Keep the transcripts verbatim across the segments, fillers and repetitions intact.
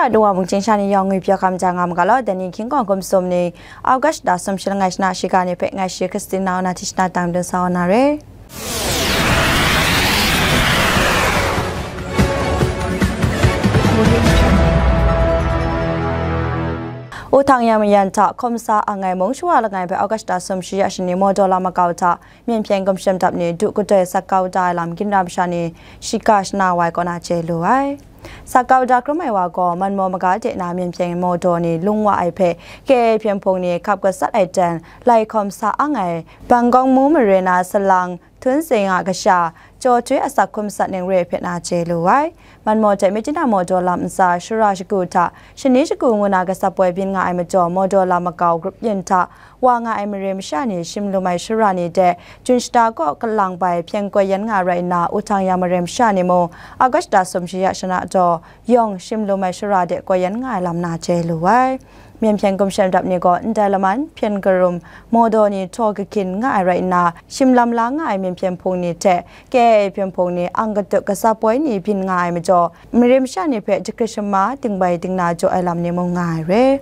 Dawa mungchying sha ni yawng ngwi pyaw hkam ja nga ma ga law, dai ni hkying kawng hkum sum ni, August da sum shi langai shana shiga ni hpe ngai shi Christina Ona Tishna tang dun sa wa na re. U Thang Yang mayan hta hkawm sa ang ai mung shawa langai hpe August da sum shi ya shani Mawdaw lam makau hta Myen hpyen gumshem dap ni du kadoi sak kau da ai lam ginra masha ni shiga shana wa ai kaw na chye lu ai. Sak kau da hkrum ai wa gaw, Manmaw maga de na Myen hpyen Mawdaw ni lung wa ai hpe, K A hpyen hpung ni hkap gasat ai ten, lai hkawm sa ang ai, Bangkawng mu mare na salang, Htun Seng a kasha, Jaw Htoi asak hkum sat ning re hpe na chye lu ai. Manmaw hte Myitkyina Mawdaw lam ntsa shara shagu hta, shani shagu ngu na gasap woi byin nga ai majaw, Mawdaw lam makau grup yin hta wa nga ai mare masha ni shim lum ai shara ni de, Jun shata kaw kalang bai hpyen koi yan nga rai nna, U Thang Yang mare masha ni mung, August da sum shi ya shana daw, yawng shim lum ai shara de koi yan nga ai lam na chye lu ai. Myen hpyen gumshem dap ni gaw ndai laman hpyen karum Mawdaw ni htaw kahkyin nga ai rai nna, shim lam la nga ai Myen hpyen hpung ni hte K A hpyen hpung ni ang gaduk gasap woi ni byin nga ai majaw, mare masha ni hpe jahkrit shama dingbai dingna jaw ai lam ni mung nga ai re.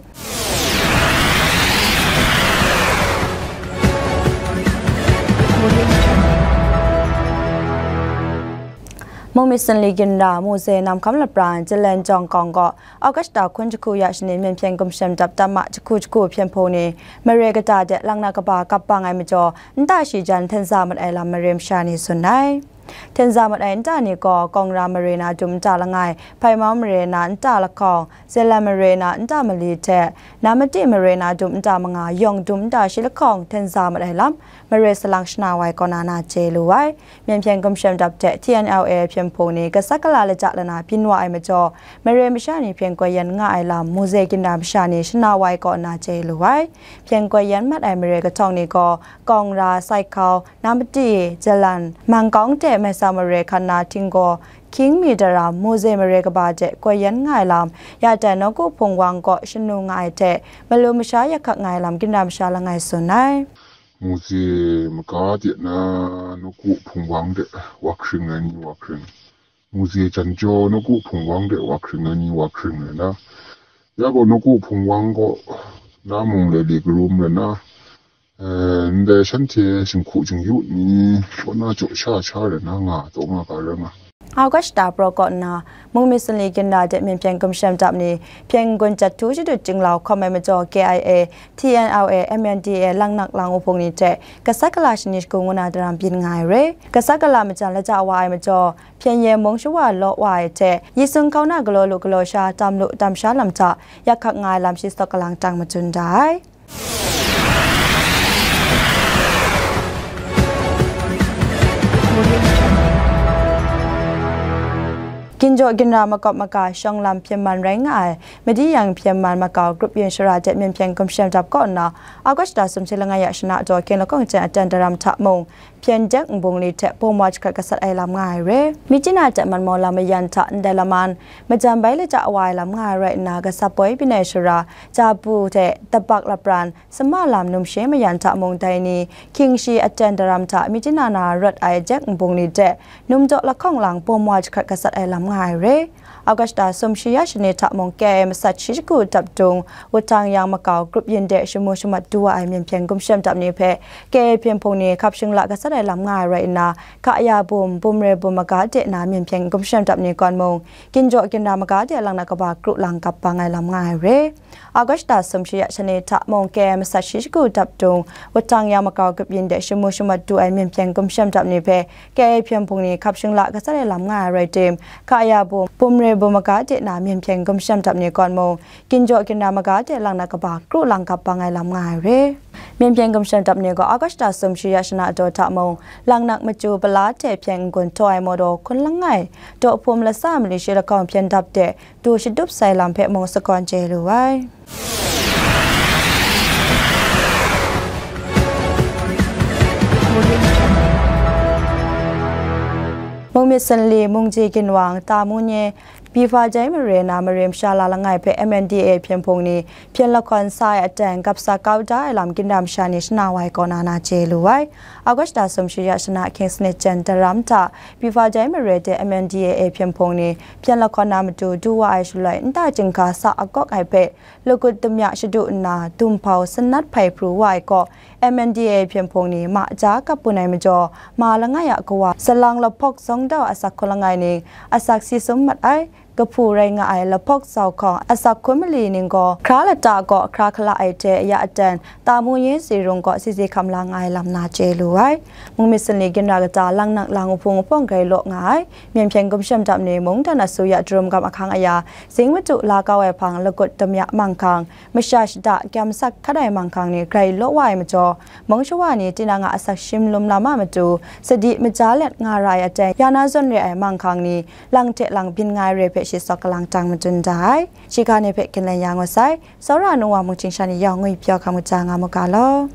Mungmyit Sanli Ginra, Muze Namkham Lapran, Jalen Jawng Kawng gaw, August da hkun jahku ya shani Myen hpyen gumshem dap tam ma jahku jahku hpyen hpung ni mare kata de langnak kaba kap bang ai majaw, nta shi jan hten za mat ai lam mare masha ni tsun ai. Hten za mat ai nta ni gaw, Kawng Ra mare na dum nta langai, Hpaimau mare na nta lahkawng, Zelan mare na nta mali hte, Namati mare na dum nta manga, Yawng dum nta shi lahkawng hten za mat ai lam, mare salang shana wa ai kaw na na chye lu ai. Myen hpyen gumshem dap hte T N L A hpyen hpung ni gasat gala laja lana byin wa ai majaw, mare masha ni hpyen koi yan nga ai lam, Muze Ginra masha ni shana wa ai kaw na chye lu ai. Hpyen koi yan mat ai mare kahtawng ni gaw, Kawng Ra, Saikhau, Namati, Jalan, Mangkawng hte Maisau mare hkan na Htinggaw, Hkying mi dara, Muze mare kaba de koi yan nga ai lam, ya dai Nawku Hpung Wang kaw shanu nga ai hte, malu masha yak hkak nga ai lam ginra masha langai tsun ai. Muze maga de na Nawku Hpung Wang de wa hkring ai ni wa hkring. Muze jan jaw Nawku Hpung Wang de wa hkring ai ni wa hkring ai na. Ya gaw Nawku Hpung Wang gaw na mung lai li karum rai na, eh, ndai shanhte jinghku jingyu ni kaw na jaw sha sha rai na nga taw nga ga rai nga. August da praw kaw nna, Mungmyit Sanli Ginra de Myen hpyen gumshem dap ni, hpyen gun jat htu shadut jinglau hkawm ai majaw K I A, T N L A, M N D A, Langnak Lang Wuhpung ni hte, gasat gala shani shagu ngu na daram byin nga ai re. Gasat gala majan laja wa ai majaw, hpyen yen mung shawa law wa ai hte, yi sung hkau na galaw lu galaw sha, tam lu tam sha lam hta, yak hkak nga ai lam shi sawk kalang tang madun da ai. Ginjaw ginra makawp maga shawng lam hpyen man rai nga ai, Madi Yang hpyen man makau grup yin shara de Myen hpyen gumshem dap kaw nna, August da sumshi langai ya shana daw King Lakawng Jen aten daram hta mung, hpyen dek nbung li hte bawm wa jahkrat gasat ai lam nga ai re. Myitkyina hte Manmaw lam mayan hta ndai laman, majan bai laja wa ai lam nga ai rai nna, gasap boi byin ai shara, Jabu hte Dabak Lapran, Sama lam numshe mayan hta mung dai ni, King shi aten daram hta Myitkyina na rawt ai dek nbung li de, Numdaw Lahkawng lang bawm wa jahkrat gasat ai lam nga ai re. August da sumshi ya shani hta mung K I A masat shi shagu dap dung, Wutang Yang makau grup yin de shamu shamat du wa ai Myen hpyen gumshem dap ni hpe, K I A hpyen hpung ni hkap shingla gasat ai lam nga ai rai nna, Kaya bum, Bumre bum maga de na Myen hpyen gumshem dap ni kawn mung, Ginjaw ginra maga de lang na kaba kru lang kap bang ai lam nga ai re. August da sumshi ya shani hta mung K I A masat shi shagu dap dung, Wutang Yang makau grup yin de shamu shamat du ai Myen hpyen gumshem dap ni hpe, K I A hpyen hpung ni hkap shingla gasat ai lam nga ai rai tim, Kaya bum, Bumre bum maga de na Myen hpyen gumshem dap ni kawn mung, Ginjaw ginra maga de lang na kaba kru lang kap bang ai lam nga ai re. Myen hpyen gumshem dap ni gaw August da sumshi ya shana daw hta mung, Langnak Machyu Pala hte hpyen n-gun htaw ai Mawdaw hkun langai, Daw Hpum Lasa mali shi lahkawng hpyen dap de, du shadup sai lam hpe mung sagawn chye lu ai. Mungmyit Sanli, Mungji Ginwang, Tamu Nye, Bifa jai mare na mare masha la langai hpe M N D A a hpyen hpung ni hpyen lahkawn sa ai aten gap sa kau da ai lam ginra masha ni shana wa ai kaw na na chye lu ai. August da sum shaya shana Kingsnet jen daram hta Bifa jai mare de M N D A a hpyen hpung ni hpyen lahkawn na matu du wa ai shaloi nta chyingga sa akawk ai hpe lagut damya shadu nna, dum hpau sanat hpai pru wa ai kaw, M N D A a hpyen hpung ni ma ja kap bun ai majaw, ma langai a kawa, salang lahpawk zawng dau asak hkun langai ning, asak si sum mat ai, kahpu rai nga ai lahpawk zau hkawng, asak hkun mali ning gaw, hkra lata gaw hkra hkala ai hte ya aten, tamu ye si rung gaw si si hkam la nga ai lam na chye lu ai. Mungmyit sanli ginra kata lang nak lang uhpung uhpawng grai law nga ai, myen hpyen gumshem dam ni mungdan asu ya darum gam ahkang aya, zing matu la kau ai hpang lagut damya manghkang, masha shada gyam sak hkat ai manghkang ni grai law wa ai majaw, mung shawa ni tinang a asak shim lum lam a matu, sadi maja let nga ra ai aten, ya na zawn re ai manghkang ni, lang hte lang byin nga ai re hpe shi sawk kalang tang madun da ai. Shiga ni hpe ginlen ya ngut sai, tsawra nu wa mungchying sha ni yawng ngwi pyaw hkam kaja nga mu ga law.